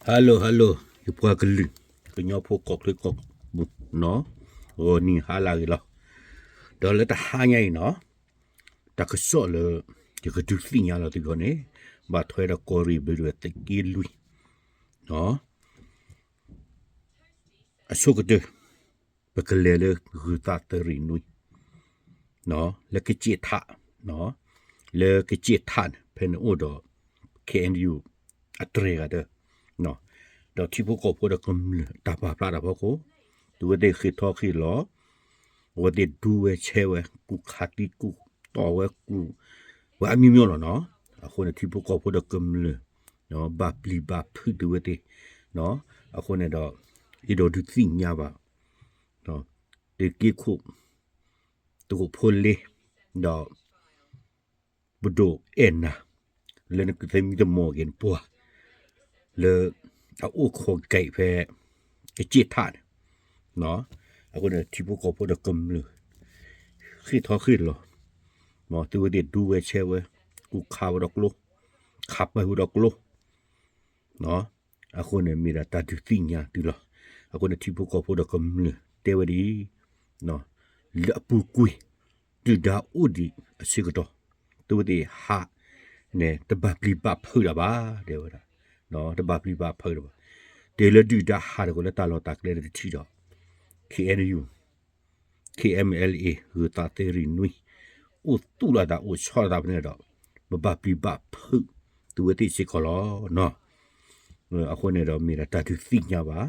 Hello hello ယပှၤကလုာ် ကညီဖိကီၢ်ချၢကီၢ်ပူၤနီၤ, ဂီၤနံၤဟါလၢအဂ့ၤလီၤ. ဒီးလၢတဟါညါအံၤနီၤ, တၢ်ကစီၣ်လၢ ယကဒုးသ့ၣ်ညါလီၤသုဂီၢ်န့ၣ်, ဘၣ်ထွဲဒီးကီၢ်ရ့ၣ်ဘျ့းဒဝဲၢ်သုးက့လွံၢ် အဆိကတၢၢ် ပကလဲၤလၢဂုၤသးသရ့ၣ်နွံ လၢကစ့ၣ်ထး, လၢကစ့ၣ်ထးန့ၣ် ဖဲန့ၣ်အိၣ်ဒီး K N U အတြဲၤဂၤဒၢ, ဒီးထံဖိကီၢ်ဖိဒီးကမျၢၢ်တၢ်ပာ်ဖျါတၢ်ဖီခိၣ်, သုဝဲသ့ၣ်ဃ့ၢ်ထီၣ်ဃ့ၢ်လီၤ, အဝဲသ့ၣ်ဒူဝဲဆဲးဝဲ ကူၣ်ခးသံကူၣ်တီၢ်ဝဲကူၣ်, ဝဲအမျိုးမျိုးလီၤနီၤ. အဃိန့ၣ် ထံဖိကီၢ်ဖိဒီးကမျၢၢ် ဘၣ်ပျံၤဘၣ်ဖုးသုဝဲသ့ၣ်, အဃိန့ၣ်ဒီး အဲၣ်ဒိးဒုးသ့ၣ်ညါဘၣ် သုးက့ခိၣ် သုးခိၣ်ဖိလ့ ဒီး ပဒိၣ်အဲၣ်နၤ လၢနကသမံသမိးက့ၤနပှၤ လၢအအိၣ်ခိးကဲးဖဲ ကစ့ၣ်ထးန့ၣ်, အဃိန့ၣ် ထံဖိကီၢ်ဖိဒီးကမျၢၢ် ဃ့ၢ်ထီၣ်ဃ့ၢ်လီၤ, သုဝဲသ့ၣ်ဒူဝဲဆဲးဝဲ ကူၣ်ခးဝဲဒီးကျိ, ခးပၢၢ်ဝဲဒီးကျိ အဃိန့ၣ်မ့ၢ်ဒၣ်တၢ်ဒုးသ့ၣ်ညါသုလီၤ. အဃိန့ၣ် ထံဖိကီၢ်ဖိဒီးကမျၢၢ်တဲဝဲဒ်အံၤ, လၢအပူၤကွံာ် ဒုၣ်ဒါအိၣ်ဒံးအဆၢကတီၢ် သုဝဲသ့ၣ်ဟးန့ၣ် တဘၣ်ပျံၤဘၣ်ဖုးတၢ်ဘၣ် တဲဝဲဒၣ်, တဘၣ်ပျံၤဘၣ်ဖုးတၢ်ဘၣ်. တုၤလၢဒုၣ်ဒါဟးတကိးလၢတၢ်လီၢ်တၢ်ကျဲတထံၣ်ဒီး K N U K M L A ဂုၤသးသရ့ၣ်နွံ အိၣ်သူၣ်လီၤသးအိၣ်ဆီလီၤသးဖဲန့ၣ်ဒီး ပဘၣ်ပျံၤဘၣ်ဖုး သုဝဲသ့ၣ်စ့ၢ်ကီးလီၤနီၤ. အဃိန့ၣ်ဒီးမ့ၢ်ဒၣ်တၢ်ဒုးသ့ၣ်ညါဘၣ်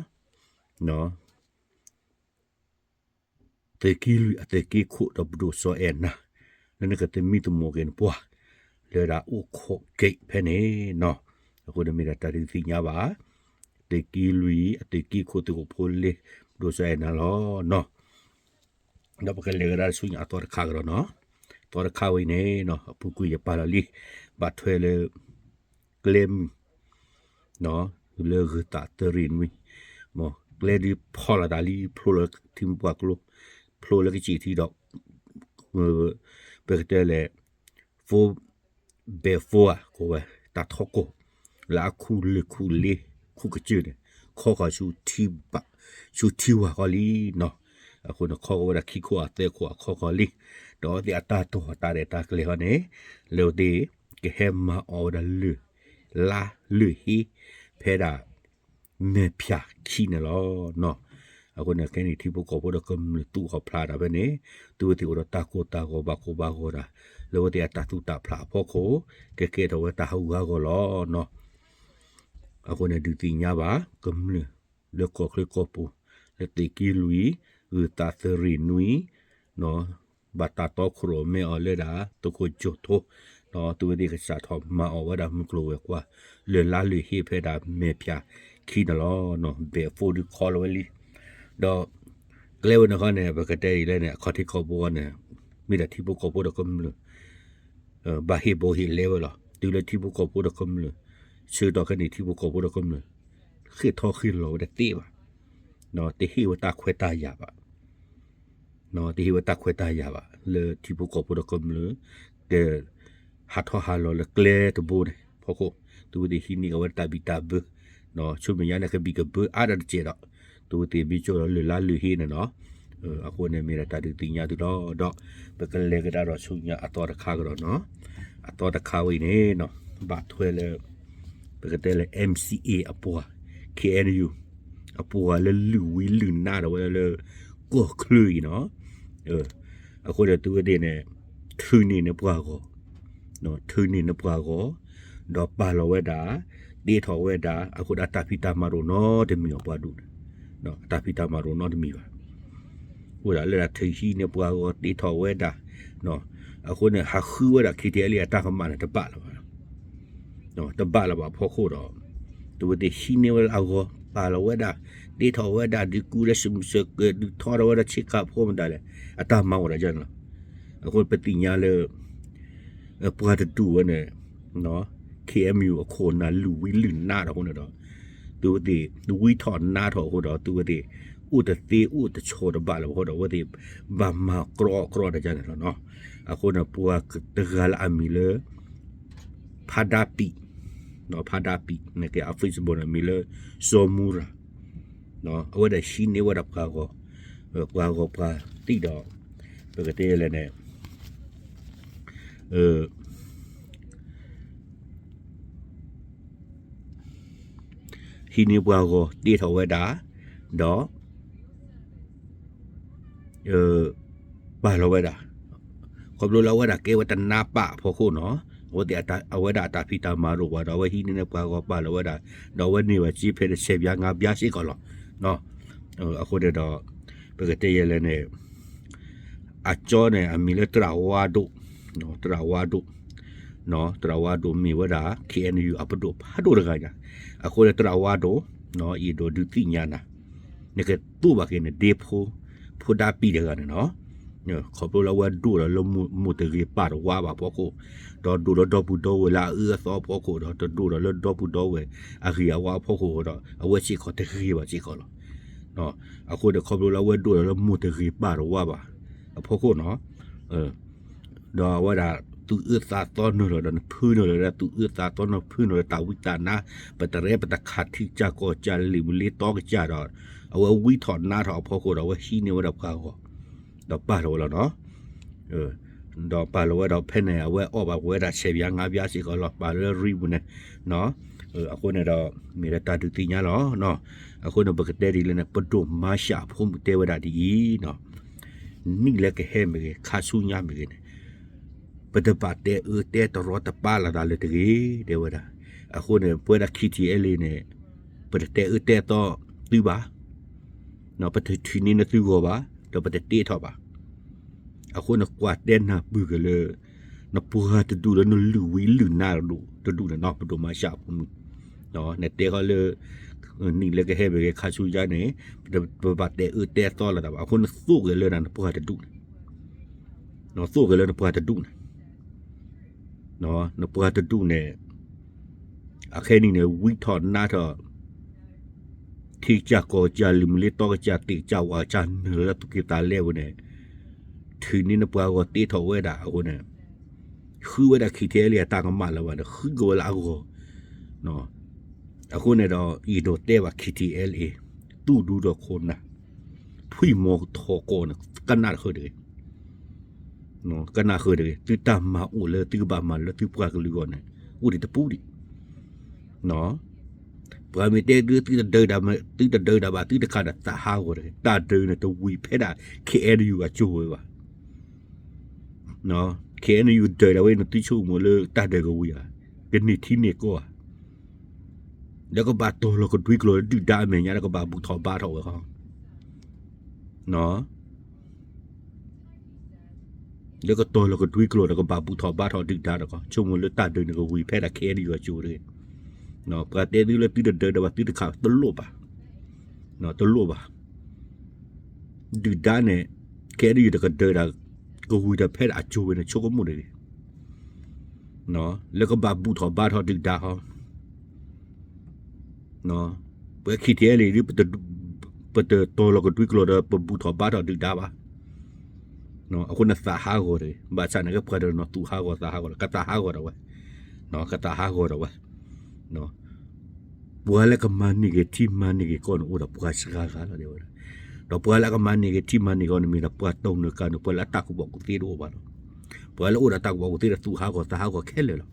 သုးက့လွံၢ်အသုးက့ခိၣ်ဒီးပဒိၣ်စီၤအဲၣ်နၤ လၢနကသမံသမိးက့ၤနပှၤ လၢဒၣ်အိၣ်ခိးကဲးဖဲန့ၣ်နီၤ. အဃိန့ၣ်မ့ၢ်ဒၣ်တၢ်ဒုးသ့ၣ်ညါဘၣ် သုးက့လွံၢ်အသုးက့ခိၣ်သုးခိၣ်ဖိလ့ ပဒိၣ်စီၤအဲၣ်နၤလီၤနီၤ. ဒီးပကလဲၤကဒါဆူညါအသီတခါကဒီးနီၤ. သီတခါဝဲအံၤန့ၣ် အပူၤကွံာ်ယပာ်လီၤလံ ဘၣ်ထွဲလၢ ကျဲမုၢ် လၢဂုၤသးသရ့ၣ်နွံ မ်ကျဲဒုးဖီၣ်လီၤသးလံ ဖျိလၢထံမုၢ်ပှၢ်ကျိ ဖျိလၢကစ့ၣ်ထံဒီး ပကတဲလဲၣ် ဘဲၣ်ဖိဧါ ကိးဝဲ တၢ်ထီကိၢ် လၢအခူၣ်လၢၢ်ခူၣ်လ့ ခူၣ်ကစၢၢ်န့ၣ် ခီဃီၤဆူထံဝၢ်ဃီလံနီၤ. အဃိန့ၣ် ခီဃီၤဝဲဒၣ်ခံခိၣ်အသၢခိၣ်အခီဃီၤလံ ဒီးအဝဲသ့ၣ်အတၢ်တိာ်တၢ်ရဲၣ်တၢ်ကျဲၤဃီန့ၣ် လၢအဝဲသ့ၣ် ကဟဲမၤအီၣ်ဝဲဒၣ်လၢၢ် လါလၢၢ်ဟ့ ဖဲဒၣ် မဲာ်ဖၠၣ်ခံန့ၣ်လီၤနီၤ. အဃိန့ၣ် ခဲအံၤ ထံဖိကီၢ်ဖိဒီးကမျၢၢ်သူၣ်အီၣ်ဖျါတၢ်ဖဲန့ၣ် သုဝဲသ့ၣ်အိၣ်ဒီးတၢ်ကိၢ်တၢ်ဂီၤဘၣ်ကိၢ်ဘၣ်ဂီၤတၢ် လၢအဝဲသ့ၣ်အတၢ်သူၣ်တၢ်ဖျးအဖီခိၣ် ကကဲထီၣ်ဝဲတၢ်ဟးဂူာ်ဟးဂီၤလီၤနီၤ. အဃိန့ၣ် ဒုးသ့ၣ်ညါဘၣ် ကမျၢၢ်လၢကီၢ်ချၢကီၢ်ပူၤ လၢသုးက့လွံၢ် ဂုၤသးသရ့ၣ်နွံ ဘၣ်တၢ်တီခိၣ်ရိၣ်မဲအီၤလၢဒၣ် သုးခိၣ်ကၠိၣ်ထိ သုဝဲသ့ၣ်ကစးထီၣ်မၤအီၣ်ဝဲဒၣ်မုၢ်ကျိၤဝဲၤကွာ် လၢၢ်လါလၢၢ်ဟ့ဖဲဒၣ်မဲာ်ဖၠၣ်ခံန့ၣ်လီၤ. ဘဲၣ်ဖိဒုးခီလီၤဝဲလံ ဒီး ကျဲဝဲန့ၣ်ဃီန့ၣ် ပကတဲဒ်လဲၣ်န့ၣ် အခီၣ်ထံးခီၣ်ဘိန့ၣ် မ့ၢ်ဒၣ်ထံဖိကီၢ်ဖိဒီးကမျၢၢ် ဘၣ်ဟ့ၣ်ဘိဟ့ၣ်လဲဝဲလီၤ. တုၤလၢထံဖိကီၢ်ဖိဒီးကမျၢၢ် ဆၢကတီၢ်ခဲအံၤ ထံဖိကီၢ်ဖိဒီးကမျၢၢ် ဃ့ၢ်ထီၣ်ဃ့ၢ်လီၤဝဲတသ့ဘၣ်, တဟ့ၣ်ဝဲတၢ်ခွဲးတၢ်ယာ်ဘၣ်, တဟ့ၣ်ဝဲတၢ်ခွဲးတၢ်ယာ်ဘၣ် လၢထံဖိကီၢ်ဖိဒီးကမျၢၢ် က ဟးထီၣ်ဟးလီၤလၢကျဲတဘိန့ၣ် ဖီခိၣ် သုဝဲသ့ၣ်ဟံးန့ၢ်အဝဲတၢ်ဘံၣ်တၢ်ဘၢ ဆူမဲာ်ညါန့ၣ် ကဘံၣ်ကဘၢအါဒၣ်တစဲးဒီး သုဝဲသ့ၣ်မ့ၢ်ကၠိဒီးလၢၢ်လါလၢၢ်ဟ့န့ၣ်နီၤ. အဃိန့ၣ်မ့ၢ်ဒၣ်တၢ်ဒုးသ့ၣ်ညါသုလီၤ. ဒီးပကလဲၤကဒါဒီးဆူညါအသီတခါကဒီးနီၤ. အသီတခါဝဲအံၤန့ၣ်နီၤ ဘၣ်ထွဲလၢ ပကတဲလၢ M C A အပှၤ K N U အပှၤလၢလုၢ်ဝံလုၢ်နါထီၣ်ဝဲလၢ ကီၢ်ချၢအံၤနီၤ. အဃိဒီးသုဝဲသ့ၣ်န့ၣ် ထုးန့ၢ်န့ၢ်ပှၤဂီၤ ထုးန့ၢ်န့ၢ်ပှၤဂီၤ ဒီးပာ်လီၤဝဲဒၣ် တ့ထီၣ်ဝဲဒၣ် အဃိဒီးအတၢ်ဖံးတၢ်မၤတအိၣ်နီတမံၤအပှၤဒိၣ်န့ၣ် အတၢ်ဖံးတၢ်မၤတအိၣ်နီတမံၤဘၣ်. အိၣ်ဒၣ်လၢဒၣ်ထုးဟံးန့ၢ်ပှၤဂီၤတ့ထီၣ်ဝဲဒၣ် အဃိန့ၣ် ဟးဃုဝဲဒၣ် K T L A အတၢ်ကမၣ်န့ၣ် တဘၣ်လၢၤဘၣ် တဘၣ်လၢၤဘၣ်အဖီခိၣ်ဒီး သုဝဲသ့ၣ်ဟံးန့ၢ်ဝဲဒၣ်အဂီၤ ပာ်လီၤဝဲဒၣ် တ့ထီၣ်ဝဲဒၣ် ဒုးကူလၢစမုၢ်စၢၤကၢၢ် ဒုးထီထီၣ်ဝဲဒၣ်ဆ့ကၤဖိမတၤလဲၣ် အတၢ်မၤအိၣ်ဒၣ်ယဲန့ၣ်လီၤ. အဃိပသ့ၣ်ညါလၢ ပှၤတဒူၣ်ဝဲန့ၣ် K M U အခိၣ်နၢ်လုၢ်ဝံလုၢ်နါထီၣ်အဃိန့ၣ်ဒီး သုဝဲသ့ၣ်ဝံထီၣ်နါထီၣ်အဃိဒီး သုဝဲသ့ၣ် အိၣ်တသ့အိၣ်တဆီၣ်တဘၣ်လၢၤဘၣ်အဃိဒီး အဝဲသ့ၣ်ဘၣ်မၤကြီကြီဒၣ်ယဲန့ၣ်လီၤနီၤ. အဃိန့ၣ် ပှၤတဂၤလၢအမံၤလၢ ဖါဒါပံး ဖါဒါပံး နကဲအ Facebook န့ၣ် မံၤလၢ စီၤမူရၤ အဝဲဒၣ်ဟံးန့ၢ်ဝဲဒၣ်ပှၤဂီၤ, ပှၤဂီၤပှၤသံၣ်ဒီး ပကတဲလဲၣ်န့ၣ် ဟံးန့ၢ်ပှၤဂီၤတ့ထီၣ်ဝဲဒၣ်, ဒီး ပာ်လီၤဝဲဒၣ်, ခီဖျိလၢအဝဲဒၣ်ကဲဝဲတနါပၢ်အဖီခိၣ်နီၤ, အဝဲသ့ၣ်အဝဲဒၣ်အတၢ်ဖံးတၢ်မၤတအိၣ်ဘၣ် ဒီးအဝဲဟံးန့ၢ်န့ၢ်ပှၤဂီၤပာ်လီၤဝဲဒၣ်, ဒီးအဝဲန့ၢ်ဘၣ်စ့ဖဲန့ၣ် ဆယ်ပြား ငါးပြား စ့ၢ်ကီးလီၤ. အဃိန့ၣ်ဒီး ပကတဲယဲလဲၣ်န့ၣ် အကၠီန့ၣ် အမံၤလၢသရၣ်ဝါဒိၣ်, သရၣ်ဝါဒိၣ်, သရၣ်ဝါဒိၣ်မ့ၢ်ဝဲဒၣ် ခ့ၣ်အဲၣ်ယူၣ် အပဒိၣ်ဖးဒိၣ်တဂၤညါ, အဃိန့ၣ်သရၣ်ဝါဒိၣ်, ယအဲၣ်ဒိးဒုးသ့ၣ်ညါနၤ, နကသိၣ်ဘၣ်က့ၤနဒ့ဖိ, ဖိဒါပံးတဂၤန့ၣ်နီၤ, ခီဖျိလၢအဝဲဒိၣ်ဒီးလၢမိၢ်တဂ့ၤပၢ်တဝါဘၣ်အဖီခိၣ်, ဒီးဒိၣ်ဒီးဒီပုၢ်ဒီဝဲၢ်လၢအအၢအသီအဖီခိၣ်ဒီး တဒိၣ်ဒီးလၢဒီပုၢ်ဒီဝဲၢ်အဂ့ၤအဝါအဖီခိၣ်ဒီး အဝဲစ့ၢ်ကီးတဂ့ၤဘၣ်စ့ၢ်ကီးလီၤ. အဃိန့ၣ် ခီဖျိလၢအဝဲဒိၣ်ဒီးလၢမိၢ်တဂ့ၤပၢ်တဝါဘၣ်အဖီခိၣ်နီၤ, ဒီးအဝဲဒၣ်သူၣ်အၢသးသီနုာ်လီၤဒီးနဖုနုာ်လီၤဒီးသူၣ်အၢသးသီနုာ်ဖုနုာ်လီၤတၢ်ဝံတၢ်နါ, ပတရဲပတခးထံကစၢ်ကီၢ်ကစၢ်လံာ်မူလ့တီကစၢ်ဒီး အဝဲဝံထီၣ်နါထီၣ်အဖီခိၣ်ဒီးအဝဲဟံးန့ၢ်ဝဲဒၣ်ပှၤဂီၤ, ဒီးပာ်လီၤဝဲလီၤနီၤ. ဒီးပာ်လီၤဝဲဒီးဖဲန့ၣ် အဝဲအီၣ်ဘၣ်ဝဲဒၣ် ဆယ်ပြား ငါးပြား စ့ၢ်ကီးလီၤ, ပာ်လၢရံပူၤန့ၣ်, အဃိန့ၣ်ဒီး မ့ၢ်လၢတၢ်ဒုးသ့ၣ်ညါလီၤ. အဃိန့ၣ် ပကတဲဒ်လဲၣ်န့ၣ် ပဒိၣ်မၤရှးအဖိမုၣ်တဲဝဲဒၣ်ဒ်အံၤ, နံၣ်လၢကဟဲမ့ၢ်ဂ့ၤ ခါဆူညါမ့ၢ်ဂ့ၤန့ၣ် ပတဘၣ်တဲအၢတဲတရီတပါလိာ်သးလၢၤတဂ့ၤ တဲဝဲဒၣ်. အဃိန့ၣ် ပဝဲဒၣ် ခ့ၣ်ထံၣ်အဲလ့ၣ်န့ၣ် ပတတဲအၢတဲသီသုဘၣ်, ပတထံၣ်န့ၢ်နသုဂီၢ်ဘၣ်, ဒီးပတတ့ထီၣ်ဘၣ်. အဃိန့ၣ်ကွၢ်တဲနၢ်ပၢၢ်က့ၤလၢ နပှၤတဒူၣ်လၢနလုၢ်ဝံလုၢ်နါတဒူၣ်န့ၣ်နီၤ ပဒိၣ်မၤရှးအဖိမုၣ်, နတဲဃီလၢ နံၣ်လၢကဟဲမ့ၢ်ဂ့ၤ ခါဆူညါန့ၣ် ပဘၣ်တဲအၢတဲသီလိာ်သးဘၣ်. အဃိန့ၣ်သိၣ်က့ၤလၢနပှၤတဒူၣ်န့ၣ်, သိၣ်က့ၤလၢနပှၤတဒူၣ်န့ၣ်, နပှၤတဒူၣ်န့ၣ် အခဲနံၣ်န့ၣ် ဝံထီၣ်နါထီၣ် ထံကစၢ်ကီၢ်ကစၢ် လံာ်မူလ့တီကစၢ် သ့ၣ်ကစၢ်ဝၣ်ကစၢ် နုာ်လီၤလၢသူၣ်ကံၢ်သးလဲပူၤန့ၣ် ထုးန့ၢ်နပှၤဂီၤတ့ထီၣ်ဝဲဒၣ်အဃိန့ၣ် ဃုဝဲဒၣ် ခ့ၣ်ထံၣ်အဲလ့ၣ် အတၢ်ကမၣ်လၢၤဘၣ်န့ၣ် ဃုက့ၤဝဲလၢအဂီၢ်. အဃိန့ၣ်ဒီး ယအဲၣ်ဒိးတဲဘၣ် ခ့ၣ်ထံၣ်အဲလ့ၣ် သူၣ်ဒူဒီးခိၣ်နၢ် ဖှံမီၤထီၣ်ကီၢ်န့ၣ် ကနၣ်တဃၢတဂ့ၤ, ကနၣ်ဃၢတဂ့ၤ. သုတၢ်မၤအိၣ်လၢသုကဘၣ်မၤလၢသုပှၤကလုာ်အဂီၢ်န့ၣ် အိၣ်ဒံးတပူၤဒံး. ပှၤမ့ၢ်တဲသု သုတဒၢဒၣ်ဘၣ် သုတဒၢဒၣ်ဘၣ် သုတခးဒီး သးဟးဂီၤတဂ့ၤ. တၢ်ဒုးန့ၣ်တဝံၤဖဲဒၣ် ခ့ၣ်အဲၣ်ယူၣ် အကၠိဝဲဘၣ်. ခ့ၣ်အဲၣ်ယူၣ် ဒုးဒၣ်ဝဲန့ၣ် သုဆိကမိၣ်လၢတၢ်ဒုးကဝံၤဧါ, ကန့ၢ်ထံန့ၢ်ကီၢ်ဧါ, လၢကဘၣ်တီၤလီၤကဒွံကျိာ်လၢဒုၣ်ဒါအမဲာ်ညါ လၢကဘၣ်ဘူၣ်ထီၣ်ဘါထီၣ်ဝဲဃီ လၢကတီၤလီၤကဒွံကျိာ်ဒီး ကဘၣ်ဘူၣ်ထီၣ်ဘါထီၣ်ဒုၣ်ဒါဒီး ဆိကမိၣ်လၢတၢ်ဒုးန့ၣ်ကဝံၤဖဲဒၣ် ခ့ၣ်အဲၣ်ယူၣ် အကၠိတဂ့ၤ. ပှၤတဲသုလၢသုတဒုးဒၣ်ဘၣ် သုတခး တလိၣ်ဘၣ်, တလိၣ်ဘၣ်. ဒုၣ်ဒါန့ၣ် ခ့ၣ်အဲၣ်ယူၣ် တကဒုးဒၣ် ကဝံၤဒီးဖဲဒၣ်အကၠိဝဲန့ၣ် ဆိကမိၣ်တဂ့ၤ လၢကဘၣ်ဘူၣ်ထီၣ်ဘါထီၣ်ဒုၣ်ဒါဟီ ပဝဲ ခ့ၣ်ထံၣ်အဲလ့ၣ် ဒ် ပတတီၤလီၤကဒွံကျိာ်ဒီး ပဘူၣ်ထီၣ်ဘါထီၣ်ဒုၣ်ဒါဘၣ်. အဃိန့ၣ်သးဟးဂီၤတဂ့ၤ. ဘၣ်ဆၣ်န့ၣ်က့ ပှၤတနီၤသူၣ်ဟးဂီၤသးဟးဂီၤလီၤ. ကသးဟးဂီၤဒီးဝဲ, ကသးဟးဂီၤဒီးဝဲ. ပှၤလၢကမၤန့ၢ်က့ၤထံမၤန့ၢ်က့ၤကီၢ်န့ၣ် အိၣ်ဒီးပှၤစှၤဂၤလီၤ တဲဝဲဒၣ်. ဒီးပှၤလၢအကမၤန့ၢ်က့ၤထံမၤန့ၢ်က့ၤကီၢ်န့ၣ် မ့ၢ်ဒီးပှၤတိၢ်နုာ်ကၤနုာ် ပှၤလၢအတၢ်ကူၣ်ဘၣ်ကူၣ်သ့တအိၣ်ဘၣ်လီၤ. ပှၤလၢအိၣ်ဒီးတၢ်ကူၣ်ဘၣ်ကူၣ်သ့ဒီးသူၣ်ဟးဂီၤသးဟးဂီၤခဲလၢာ်လီ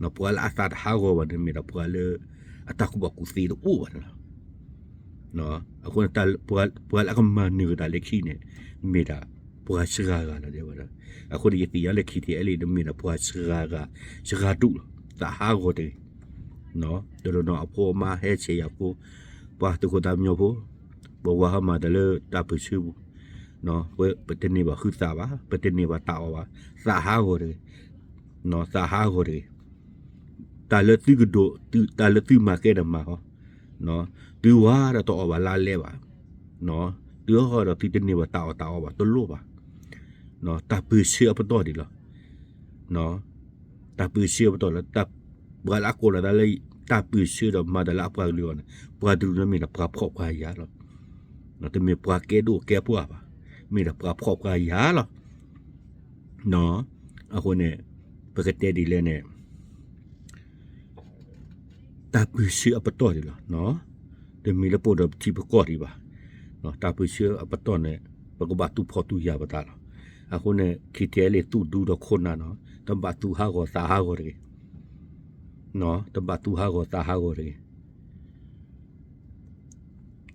ၤ. ပှၤလၢအသးတဟးဂီၤဘၣ်န့ၣ် မ့ၢ်ဒၣ်ပှၤလၢ အတၢ်ကူၣ်ဘၣ်ကူၣ်သ့တအိၣ်ဘၣ်န့ၣ်လီၤ. အဃိန့ၣ် ပှၤလၢအကမၤနၢၤက့ၤတၢ်လၢခံန့ၣ် မ့ၢ်ဒၣ်ပှၤစှၤဂၤလီၤ တဲဝဲဒၣ်. အဃိန့ၣ် ယသ့ၣ်ညါလၢ ခ့ၣ်ထံၣ်အဲလ့ၣ် မ့ၢ်ဒၣ်ပှၤစှၤဂၤ စှၤဒူၣ်လီၤ. သးဟးဂီၤတဂ့ၤ. တနီၤနီၤအဖိအမါဟဲဆဲးယၤဖိ, ပှၤသုးခိၣ်သးမံညီဖိ, ပဝၤဟီမၤတၢ်လၢတၢ်ပၢၢ်ဆၢပူၤ, ပတန့ၢ်ဘၣ်ဃုသးဘၣ်, ပတန့ၢ်ဘၣ်တၢ်အီၣ်ဘၣ်, သးဟးဂီၤတဂ့ၤ. သးဟးဂီၤတဂ့ၤ. တၢ်လၢသုကဒိး, တၢ်လၢသုမၤကဲဒီးမၤဟီ, သုဝၤဒီးတအီၣ်ဘၣ်လါလဲဘၣ်, သုဟီဒီးသုတန့ၢ်ဘၣ်တၢ်အီၣ်တၢ်အီဘၣ် တလိၣ်ဘၣ်. တၢ်ပၢၢ်ဆၢအပတီၢ်ဒံးလီၤ. တၢ်ပၢၢ်ဆၢအပတီၢ်လီၤ. ပှၤလၢအကိးလီၤသးလၢ တၢ်ပၢၢ်ဆၢဒီးမၤတၢ်လၢအပှၤကလုာ်အဂီၢ်န့ၣ် ပှၤတဒူၣ်န့ၣ်မ့ၢ်ဒၣ်ပှၤဖှီၣ်ပှၤယာ်လီၤ. တမ့ၢ်ပှၤကဲဒိၣ်ကဲပှၢ်ဘၣ်, မ့ၢ်ဒၣ်ပှၤဖှီၣ်ပှၤယာ်လီၤ. အဃိန့ၣ် ပကတဲဒ်လဲၣ်န့ၣ် တၢ်ပၢၢ်ဆၢအပတီၢ်ဒံးလီၤ. တမ့ၢ်လၢပအိၣ်ဒီးပထံပကီၢ်ဒံးဘၣ်. တၢ်ပၢၢ်ဆၢအပတီၢ်န့ၣ် ပကဘၣ်သူၣ်ဖှီၣ်သူၣ်ယာ်ပသးလီၤ. အဃိန့ၣ် KTLA သူၣ်ဒူဒီးခိၣ်နၢ်နီၤ တဘၣ်သူၣ်ဟးဂီၤသးဟးဂီၤတဂ့ၤ. တဘၣ်သူၣ်ဟးဂီၤသးဟးဂီၤတဂ့ၤ.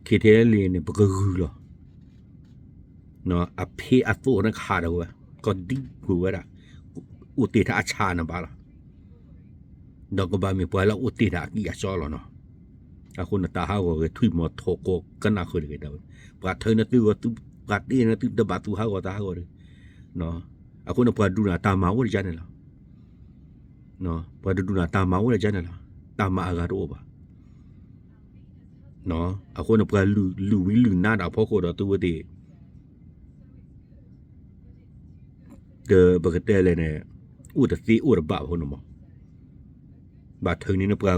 KTLA န့ၣ် ပကဂုာ်လီၤ. အဖ့အသိးန့ၣ်ကဟးထီၣ်ဝဲ, ကဒံကွံာ်ဝဲဒၣ်, အိၣ်တ့ၢ်တၢ်အဆၣ်န့ၣ်ဘၣ်လီၤ. ဒီးကဘၣ်မ့ၢ်ပှၤလၢအအိၣ်တ့ၢ်တၢ်အကံၢ်အစီလီၤနီၤ. အဃိန့ၣ် တၢ်ဟးဂီၤဂ့ၤ ထွံၣ်မီၤထီၣ်ကီးကနၣ်ဃုာ်တဂ့ၤဒၣ်ဝဲ, ပှၤထၢနသုဂီၤ, ပှၤတ့ၢ်နသု တဘၣ်သူၣ်ဟးဂီၤသးဟးဂီၤတဂ့ၤ. အဃိန့ၣ် ပှၤဒုးနၤတၢ်မၤအိၣ်တယါန့ၣ်လီၤ. ပှၤတဒုးနၤတၢ်မၤအိၣ်တယါန့ၣ်လီၤ. တၢ်မၤအဂၤတအိၣ်ဘၣ်. အဃိန့ၣ် ပှၤလုၢ်ဝံလုၢ်နါဒၣ်အဖီခိၣ်ဒီးသုဝဲသ့ၣ် ဒီးပကတဲလဲၣ်န့ၣ် အိၣ်တသ့အိၣ်တဘၣ်အဃိန့ၣ်မး, ဘၣ်ထုးန့ၢ်နပှၤ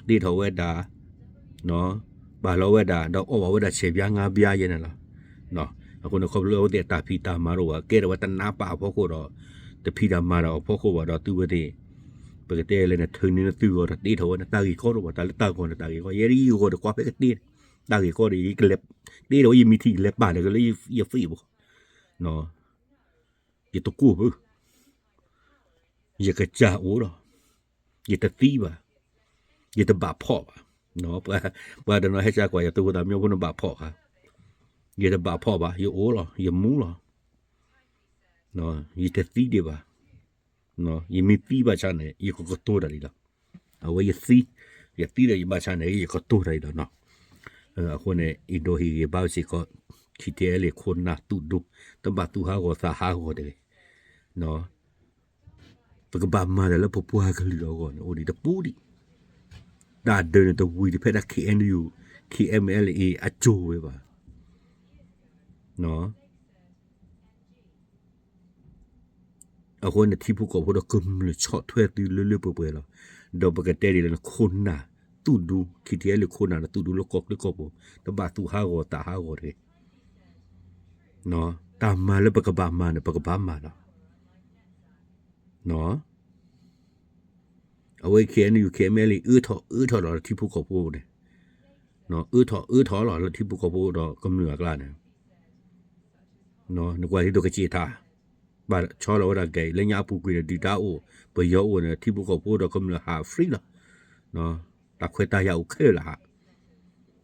ဂီၤ တ့ထီၣ်ဝဲဒၣ်, ပာ်လီၤဝဲဒၣ် ဒီးအီၣ်ဘၣ်ဝဲဒၣ်ဆဲးပၠါငါးပၠါယဲန့ၣ်လီၤ. အဃိန့ၣ် ခီဖျိအဝဲသ့ၣ်အတၢ်ဖံးတၢ်မၤတအိၣ်ဘၣ် ကဲထီၣ်ဝဲတနါပၢ်အဖီခိၣ်ဒီး တဖံးတၢ်မၤတၢ်အဖီခိၣ်ဘၣ်ဒီးသုဝဲသ့ၣ် ပကတဲလဲၣ်န့ၣ် ထုးန့ၢ်နသုဂီၤဒီးတ့ထီၣ်ဝဲန့ၣ် တၢ်ဂ့ၢ်ကီတအိၣ်ဘၣ်, တၢ်လၢတၢ်ဂီၤန့ၣ် တၢ်ဂ့ၢ်ကီ ယဲဒၣ်ယဂီၤဒီးကွၢ်ဖဲကတ့ တၢ်ဂ့ၢ်ကီဒီး ယကလဲၤ တ့ထီၣ်ဝဲယမံၤထံၣ် ယလဲၤပာ်လၢကလၢယ Facebook ယတကိၢ်ဘၣ်, ယကစၢ်အိၣ်လီၤ, ယတသံဘၣ်, ယတဘၣ်ဖီၣ်ဘၣ်. ပှၤတနီၤဟဲစၢ်ကွၢ်ယၤ သုးခိၣ်သးမံဖိန့ၣ်ဘၣ်ဖီၣ်ခါ, ယတဘၣ်ဖီၣ်ဘၣ်, ယအိၣ်လီၤ, ယမူလီၤ, ယတသံဒံးဘၣ်. ယမ့ၢ်သံဘၣ်ဆၣ်န့ၣ် ယကကတိၤတၢ်ဒ်လီၤ. အဝဲယသံ, ယသံဒီးယဘၣ်ဆၣ်န့ၣ် ယကတိၤတၢ်ဒ်လီၤနီၤ. အဃိန့ၣ် အံၤဒိးဟ့ၣ်ဂ့ၤဘါစ့ၢ်ကီး KTLA ခိၣ်နၢ်သူၣ်ဒူ, တဘၣ်သူၣ်ဟးဂီၤသးဟးဂီၤတဂ့ၤ. ပကဘၣ်မၤတၢ်လၢပပှၤကလုာ်အဂီၢ်န့ၣ် အိၣ်ဒံးတပူၤဒံး. တၢ်ဒုးန့ၣ်တဝံၤတဖဲဒၣ် KNU KNLA အစိၤဝဲဘၣ်. အဃိန့ၣ် ထံဖိကီၢ်ဖိဒီးကမျၢၢ်ဆီၣ်ထွဲသုလၢလၢပှဲၤပှဲၤလီၤ. ဒီးပကတဲဒ်လဲၣ်န့ၣ် ခိၣ်နၢ်သူၣ်ဒူ KTLA ခိၣ်နၢ်န့ၣ် သူၣ်ဒူလၢကီၢ်ချၢကီၢ်ပူၤ တဘၣ်သူၣ်ဟးဂီၤသးဟးဂီၤတဂ့ၤ. တၢ်မၤလၢပကဘၣ်မၤန့ၣ် ပကဘၣ်မၤလီၤ. အဝဲ KNU KNLA အၢထီၣ်အၢထီၣ်လီၤလၢထံဖိကီၢ်ဖိန့ၣ်, အၢထီၣ်အၢထီၣ်လီၤလၢထံဖိကီၢ်ဖိဒီးကမျၢၢ်အကျါန့ၣ်, နကွၢ်ဒ်သိးကစ့ၢ်ထး, ဘၣ်ဆီလီၤဝဲဒၣ်ကဲလၢညါအပူၤကွံာ်န့ၣ် ဒုၣ်ဒါအိၣ် ပယီၤအိၣ်န့ၣ် ထံဖိကီၢ်ဖိဒီးကမျၢၢ်ဟး free လီၤ. တၢ်ခွဲးတၢ်ယာ်အိၣ်ခဲလၢာ်လၢဟး,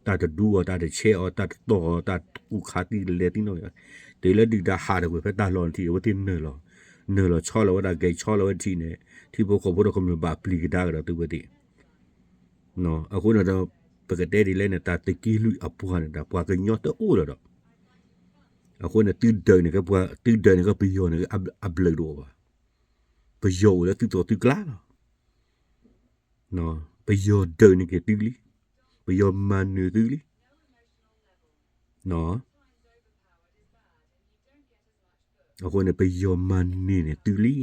တၢ်တဒူအီၤ တၢ်တဆဲးအီၤ တၢ်တတီၢ်အီၤ တၢ်ကူၣ်ခးသံလဲၤသံနီၣ်, တုၤလၢဒုၣ်ဒါဟးထီၣ်ကွံာ်ဖဲတၢ်လီၢ်န့ၣ်ထံး အဝဲသ့ၣ်နုာ်လီၤ, နုာ်လီၤဆီလီၤဝဲဒၣ်ကဲ ဆီလီၤဝဲဒၣ်ထံးန့ၣ် ထံဖိကီၢ်ဖိဒီးကမျၢၢ်ဘၣ်ပျံၤကဒါကဒီးသုဝဲသ့ၣ် အဃိန့ၣ်ဒီး ပကတဲဒ်လဲၣ်န့ၣ် တၢ်သုးက့လွံၢ်အပှၤန့ၣ် တၢ်ပှၤကညီတအိၣ်လၢၤဒီး, အဃိန့ၣ် သုဒၢးန့ၣ်ကဲပှၤ သုဒၢးန့ၣ်ကဲပယီၤန့ၣ် အဘျုးတအိၣ်ဘၣ်. ပယီၤအိၣ်လၢသုသီသုကျါလီၤ. ပယီၤဒၢးန့ၢ်က့ၤသုလံ, ပယီၤမၤနၢၤသုလံ. အဃိန့ၣ် ပယီၤမၤန့ၢ်န့ၢ်သုလံ,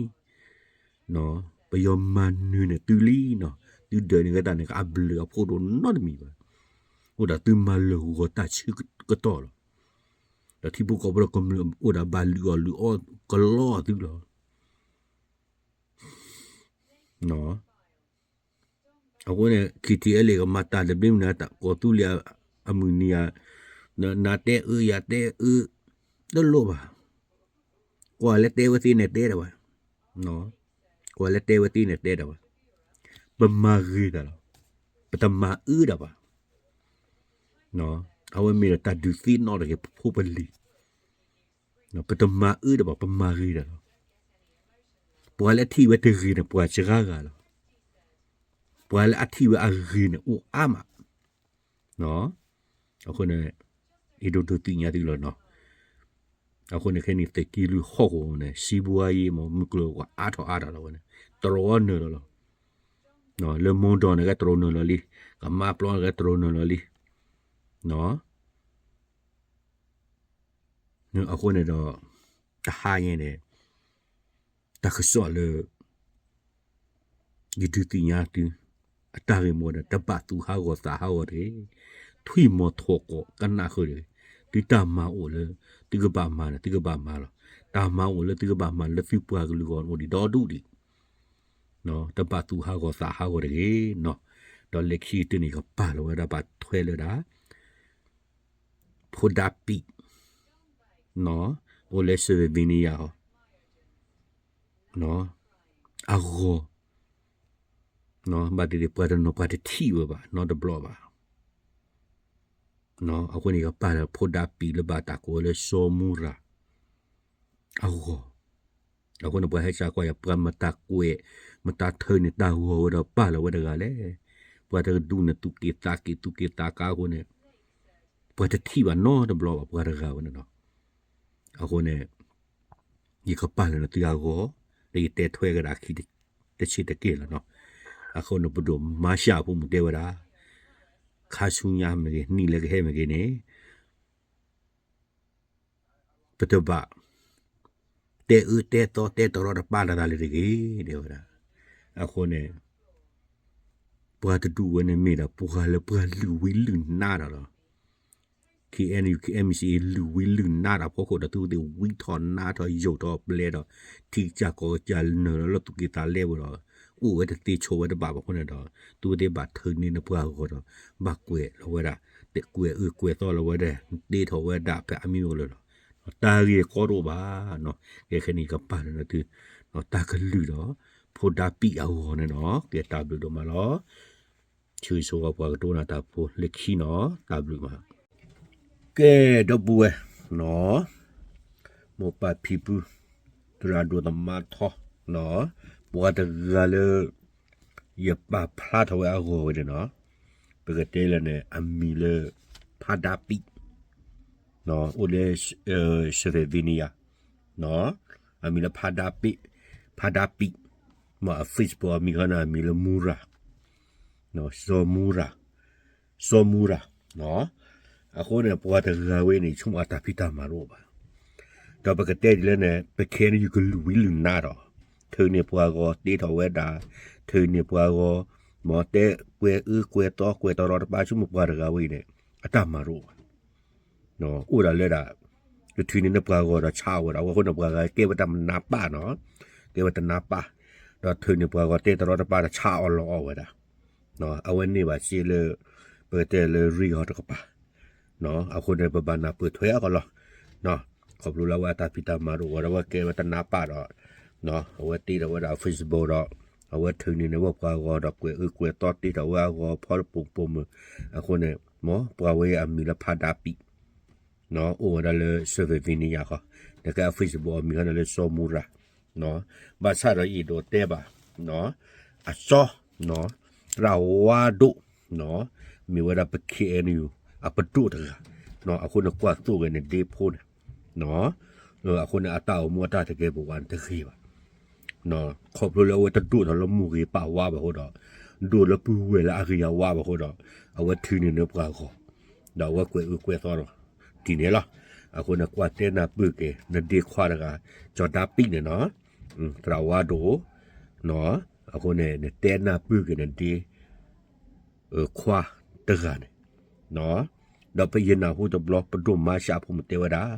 ပယီၤမၤနၢၤန့ၢ်သုလံနီၤ. သုဒၢးန့ၢ်ကဲတၢ်န့ၣ် ကအဘျုးအဖှိၣ်ဒိၣ်နီတမံၤဘၣ်. အိၣ်ဒၣ်သုမၤလၢာ်ဂီၤတၢ်ဆၢကတီၢ်လီၤ. ဒီးထံဖိကီၢ်ဖိဒီးကမျၢၢ်အိၣ်ဒၣ်ဘၣ်လုၢ်အီၣ်လုၢ်အီကလီသုလီၤ. အဃိန့ၣ် KTLA ကမၤတၢ်တဘျီမနုၤ ကီၢ်သူလ့ၤအမုၢ်နံၤဧါ, နၤတဲအၢယၤတဲအၢ, တလိၣ်ဘၣ်. ကွၢ်လၢတဲဝဲသ့န့ၣ်တဲဒၣ်ဝဲ, ကွၢ်လၢတဲဝဲသ့န့ၣ်တဲဒၣ်ဝဲ, ပမၤဂ့ၤတၢ်လီၤ. ပတမၤအၢတၢ်ဘၣ်. အဝဲမ့ၢ်ဒီးတၢ်ဒုးသ့ၣ်နီၣ်တဂ့ၤ ပဖိပလံၤ, ပတမၤအၢတၢ်ဘၣ် ပမၤဂ့ၤတၢ်လီၤ. ပှၤလၢအထံၣ်ဝဲတဂ့ၤန့ၣ် ပှၤစှၤဂၤလီၤ. ပှၤလၢအထံၣ်ဝဲအဂ့ၤန့ၣ် အိၣ်အါမး. အဃိန့ၣ် အဲၣ်ဒိးဒုးသ့ၣ်ညါသုလီၤနီၤ. အဃိန့ၣ် ခဲနံၤသုးက့လွံၢ်ဟီၣ်ကဝီၤန့ၣ် စံးဘှါယံၤမ့ၢ် မုၢ်ကျိၤဝဲၤကွာ်အါထီၣ်အါထီၣ်လီၤဝဲန့ၣ် တြီနုာ်လီၤလီၤ. လၢမီဒီးန့ၣ် ကတြီနုာ်လီၤလံ, ကမါပျီန့ၣ် ကတြီနုာ်လီၤလံ. အဃိန့ၣ်ဒီး တဟါညါန့ၣ် တၢ်ကစီၣ်လၢ ယဒုးသ့ၣ်ညါသု အတၢ်ဂ့ၢ်မိၢ်ဒီး တဘၣ်သူၣ်ဟးဂီၤသးဟးဂီၤတဂ့ၤ. ထွံၣ်မီၤထီၣ်ကီးကနၣ်ဃုာ်တဂ့ၤ. သုတၢ်မၤအိၣ်လၢ သုကဘၣ်မၤန့ၣ် သုကဘၣ်မၤလီၤ. တၢ်မၤအိၣ်လၢသုကဘၣ်မၤလၢသုပှၤကလုာ်ဂီၢ်အိၣ်ဒံးဒီဒူၣ်ဒံး. တဘၣ်သူၣ်ဟးဂီၤသးဟးဂီၤတဂ့ၤနီၤ. ဒီးလၢခံကတၢၢ်န့ၣ် ယကပာ်လီၤဝဲဒၣ်ဘၣ်ထွဲလၢဒၣ် ဖိဒါပံး အိၣ်လၢ Pennsylvania အဂီၢ်, ဘၣ်သ့ၣ်သ့ၣ်ပှၤတနီၤပှၤတထံၣ်ဝဲဘၣ်နီတဘျီဘၣ်. အဃိန့ၣ် ယကပာ်လၢဖိဒါပံးလၢဘၣ်တၢ်ကိးဝဲလၢစီၤမူရၤ အဂီၢ်. အဃိန့ၣ် ပှၤဟဲစးကွၢ်ယၤ ပှၤမတၤကွဲး မတၤထၢန့ၢ်တၢ်ဂီၤဝဲဒီးပာ်လီၤဝဲတဂၤလဲၣ်. ပှၤတကဒူၣ်န့ၣ် သူၣ်က့ၤသးက့ၤ သူၣ်က့ၤသးကါအဃိန့ၣ် ပှၤတထံၣ်ဘၣ်နီတဘျီဘၣ် ပှၤတဂၤဝဲန့ၣ်လီၤ. အဃိန့ၣ် ယကပာ်လၢနသုအဂီၢ် ဒီးယတဲထွဲကဒါခံတဆံးတက့ၢ်လီၤနီၤ. အဃိန့ၣ် ပဒိၣ်မၤရှးဖိမုၣ်တဲဝဲဒၣ် ခါဆူညါမ့ၢ်ဂ့ၤ နံၣ်လၢကဟဲမ့ၢ်ဂ့ၤန့ၣ် ပတဘၣ် တဲအၢတဲသီတဲတရီတပါလၢၤသးလၢၤတဂ့ၤ တဲဝဲဒၣ်. အဃိန့ၣ် ပှၤတဒူၣ်ဝဲန့ၣ်မ့ၢ်ဒၣ် ပှၤလၢပှၤလုၢ်ဝံလုၢ်နါတၢ်လီၤ. ခ့ၣ်အဲၣ်ယူၣ် ခ့ၣ်အဲၣ်ယူၣ် မ့ၢ်စ့ၢ်ကီး လုၢ်ဝံလုၢ်နါတၢ်ဖီခိၣ်ဒီး သုဝဲသ့ၣ်ဝံထီၣ်နါထီၣ်ယိာ်ထီၣ်ပျဲၢ်ဒီး ထံကစၢ်ကီၢ်ကစၢ်နၢၤလီၤလၢသူၣ်က့သးလဲဝဲဒီး အိၣ်ဝဲတသ့ဆိးဝဲတဘၣ်ဘၣ်အဃိန့ၣ်ဒီး သုဝဲသ့ၣ်ဘၣ်ထၢန့ၢ်နပှၤဂီၤဒီး ဘၣ်ကွဲးလီၤဝဲဒၣ် ကွဲးအၢကွဲးသီလီၤဝဲဒၣ် တ့ထီၣ်ဝဲဒၣ်ဖဲအမံၤအိၣ်လၢၤလီၤ. တၢ်ဂ့ၢ်ကီတအိၣ်ဘၣ်နီၤ. ကဲခဲန့ၣ် ယကပာ်လၢနသု တၢ်ကလုၢ်ဒီး ဖိဒါပံးအဂီၢ်န့ၣ်နီၤ. ကဲတၢ်ဘျုးဒိၣ်မးလီၤ. ဆၢဂ့ၤဆၢဝါပှၤကတိၤနၤတၢ်ဖိလၢခံနီၤ. တၢ်ဘျုးမး. ကဲ ဒီပုၢ်ဝဲၢ်နီၤ, မိၢ်ပၢ်ဖံဖု သရၣ်ဒိၣ်သမါထီနီၤ, ပှၤတဂၤလၢ ယပာ်ဖျါထီၣ်ဝဲအဂီၢ်ဝဲန့ၣ်နီၤ, ပကတဲလၢန့ၣ် အမံၤလၢ ဖါဒါပံး အိၣ်လၢ Pennsylvania အမံၤလၢ ဖါဒါပံး, ဖါဒါပံး, မ့ၢ်အ Facebook အမံၤခီန့ၣ် အမံၤလၢ မူရၤ, စီၤမူရၤ, စီၤမူရၤ, အဃိန့ၣ် ပှၤတဂၤဝဲန့ၣ် ဆိကမိၣ်အတၢ်ဖံးတၢ်မၤတအိၣ်ဘၣ်. ဒီးပကတဲဒ်လဲၣ်န့ၣ် ပခဲအံၤ ယကလုၢ်ဝံလုၢ်နါဒီး ထုးန့ၢ်ပှၤဂီၤ တ့ထီၣ်ဝဲဒၣ်, ထုးန့ၢ်ပှၤဂီၤ, မ့ၢ်တဲကွဲးအၢကွဲးသီ ကွဲးတရီတပါ ဆိကမိၣ်ပှၤတဂၤဝဲအံၤန့ၣ် အတၢ်မၤတအိၣ်ဘၣ်. အိၣ်ဒၣ်လၢဒၣ် ကထုးန့ၢ်နပှၤဂီၤဒီးဆါအီၣ်ဝဲဒၣ်, အဝဲအဃိန့ၣ် ပှၤဂၤကဲဝဲတၢ်မနါပၢ်နီၤ, ကဲဝဲတနါပၢ်, ဒီးထုးန့ၢ်ပှၤဂီၤ တဲတရီတပါဒီးဆါအီၣ်လီၤအီၣ်ဝဲဒၣ်. အဝဲန့ၢ်ဘၣ်စ့လၢ ပကတဲလၢ ရံၣ်ဟီတကပၤ, အဃိန့ၣ် ပဘၣ်နၢ်ပၢၢ်ထွဲအကလီၤ. ခီဖျိလၢအဝဲအတၢ်ဖံးတၢ်မၤတအိၣ်ဒီး အဝဲကဲဝဲတနါပၢ်ဒီး အဝဲတ့ထီၣ်ဝဲဒၣ် Facebook ဒီး အဝဲထုးန့ၢ်န့ၢ်ဝဲပှၤဂီၤဒီး ကွဲးအၢကွဲးသီတ့ထီၣ်ဝဲအဂီၤ ဖီတပိာ်ပိာ်မုၣ်, အဃိန့ၣ် မ့ၢ်ပှၤဝဲအံၤအမံၤလၢ ဖါဒါပံး အိၣ်ဝဲဒၣ်လၢ Pennsylvania ဃီ, နကဲအ Facebook အမံၤခီန့ၣ်လၢ စီၤမူရၤ, ဘၣ်ဆၣ်ဒီးယအဲၣ်ဒိးတဲဘၣ် အစီ သရၣ်ဝါဒိၣ် မ့ၢ်ဝဲဒၣ်ပ ခ့ၣ်အဲၣ်ယူၣ် အပဒိၣ်တဂၤ, အဃိန့ၣ် ကွၢ်သိၣ်ဂ့ၤနဒ့ဖိန့ၣ်, အဃိန့ၣ် အတၢ်အိၣ်မူအတၢ်တဂ့ၤဘၣ်ဝါန့ၣ်တဂ့ၤဘၣ်. ခီဖျိလၢအဝဲတဒိၣ်ထီၣ်လၢမိၢ်ဂ့ၤပၢ်ဝါဘၣ်အဃိဒီး, ဒိၣ်လၢပုၢ်ဝဲၢ်လၢအဂ့ၤအဝါဘၣ်အဃိဒီး, အဝဲထုးန့ၢ်န့ၢ်ပှၤဂီၤ, ဒီးအဝဲကွဲးအၢကွဲးသီဒီး, ဒ်န့ၣ်လီၤ. အဃိန့ၣ် ကွၢ်တဲနၢ်ပၢၢ်က့ၤ နဒ့ခွါတဂၤ, စီၤဒါပံးန့ၣ်နီၤ, သရၣ်ဝါဒိၣ်, အဃိန့ၣ် နတဲနၢ်ပၢၢ်က့ၤနဒ့ ခွါတဂၤန့ၣ်, ဒီးဖဲယနၢ်ဟူတဘျီ ပဒိၣ်မၤရှးဖိမုၣ်တဲဝဲဒၣ်,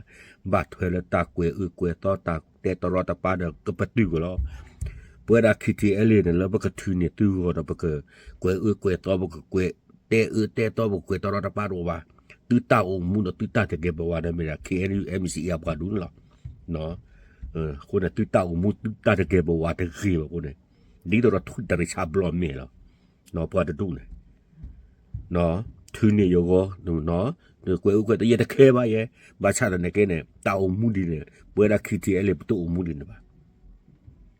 ဘၣ်ထွဲလၢတၢ်ကွဲးအၢကွဲးသီ တၢ်တဲတရီတပါဒီး ကပတုာ်က့ၤလီၤ. ပဝဲဒၣ် ခ့ၣ်ထံၣ်အဲလ့ၣ် န့ၣ်လၢပကထုးန့ၢ်သုဂီၤဒီး ပကကွဲးအၢကွဲးသီ ပကကွဲးတဲအၢတဲသီ ပကကွဲးတရီတပါတအိၣ်ဘၣ်. သုတၢ်အိၣ်မူဒီး သုတၢ်တဂ့ၤဘၣ်ဝါဒီးမ့ၢ်ဒၣ် ခ့ၣ်အဲၣ်ယူၣ် အမ်ၣ်စံၣ်အ့ၣ် အပှၤဒူၣ်န့ၣ်လီၤ. အဃိန့ၣ် သုတၢ်အိၣ်မူ သုတၢ်တဂ့ၤဘၣ်ဝါတဂ့ၤဘၣ်အဃိန့ၣ်, ဒ်သိးဒီးထွံၣ်တရံးဆါဘျီမ့ၢ်လီၤ. ပှၤတဒူၣ်န့ၣ် ထုးန့ၢ်ယဂီၤ, ကွဲးအၢကွဲးသီ ယတခဲဘၣ်ယဲ, ဘၣ်ဆၣ်သနာ်က့န့ၣ် တၢ်အိၣ်မူဒ်န့ၣ် ပဝဲဒၣ် ခ့ၣ်ထံၣ်အဲလ့ၣ် ပတအိၣ်မူဒ်န့ၣ်ဘၣ်.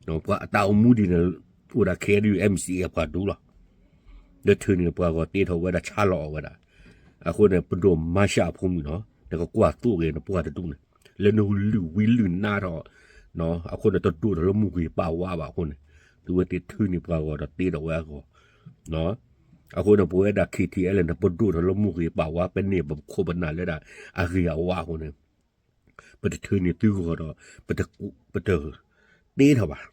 ပှၤတၢ်အိၣ်မူဒ်န့ၣ် အိၣ်ဒၣ် ခ့ၣ်အဲၣ်ယူၣ် အမ်ၣ်စံၣ်အ့ၣ် အပှၤဒူၣ်လီၤ. ဒီးထုးန့ၢ်ပှၤဂီၤ တ့ထီၣ်ဝဲဒၣ် ဆါလီၤအီၣ်ဝဲဒၣ်. အဃိန့ၣ် ပဒိၣ်မၤရှးဖိမုၣ်နီၤ, နကကွၢ်သိၣ်ဂ့ၤနပှၤတဒူၣ်န့ၣ်, လၢနလုၢ်ဝံလုၢ်နါထီၣ်, အဃိန့ၣ် တဒိၣ်ထီၣ်လၢမိၢ်ဂ့ၤပၢ်ဝါဘၣ်အဃိန့ၣ်, သုဝဲသ့ၣ်ထုးန့ၢ်ပှၤဂီၤဒီးတ့ထီၣ်ဝဲအဂီၤ အဃိန့ၣ် ပဝဲဒၣ် ခ့ၣ်ထံၣ်အဲလ့ၣ် န့ၣ် ပဒိၣ်ထီၣ်လၢမိၢ်ဂ့ၤပၢ်ဝါ ပန့ၢ်ပခိၣ်ပနၢ်လၢဒၣ်အဂ့ၤအဝါအဃိန့ၣ်, ပတထုးန့ၢ်သုဂီၤဒီး ပတ တ့ထီၣ်ဘၣ်.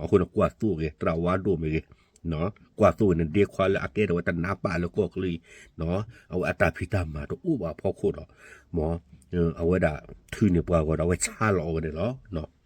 အဃိန့ၣ် ကွၢ်သိၣ်ဂ့ၤ သရၣ်ဝါဒိၣ်မ့ၢ်ဂ့ၤ, ကွၢ်သိၣ်ဂ့ၤ နဒ့ခွါလၢအကဲထီၣ်ဝဲတနါပၢ်လၢကီၢ်ချၢ, အဝဲအတၢ်ဖံးတၢ်မၤတအိၣ်ဘၣ်အဖီခိၣ်ဒီး, မ်အဝဲဒၣ်ထုးန့ၢ်ပှၤဂီၤဒီး အဝဲဆါလီၤအီၣ်ဝဲန့ၣ်လီၤ.